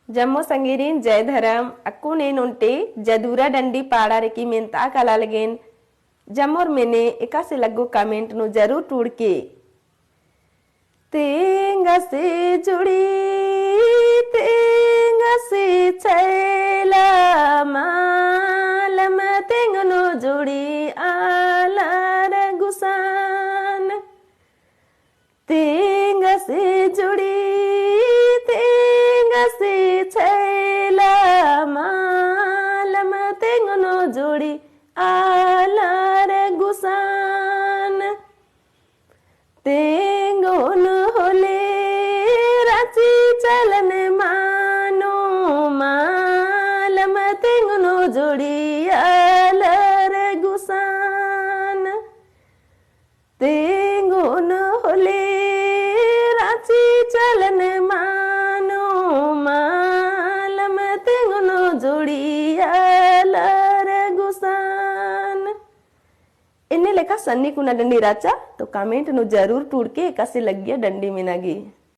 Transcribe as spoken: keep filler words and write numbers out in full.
जम्मो संगेरिन जय धरम। अक्कुन एन ओन्टे जदूरा डंडी पाड़ा रकी मेन्ता काला लगेन। जम्मोर मेने एकासे लग्गो comment नू जरूर टूड़के। तेंगसे जुड़ी, तेंगसे छैला, मालम तेंगनो जुड़ी आलर गुसान। तेंगसे जुड़ी, तेंगसे छैला, मालम तेंगनो जुड़ी आलर गुसान। तेंगोन होले राँची चलन मानो, मालम तेंगनो जुड़ी आलर गुसान। तेंगोन होले राँची चलन मानो, मालम तेंगनो जुड़ी आलर गुसान। एन्ने लेखा सन्नी कुना डंडी रहचा, तो comment नू जरूर टूड़के एकासे लग्गिया डंडी मेना गे।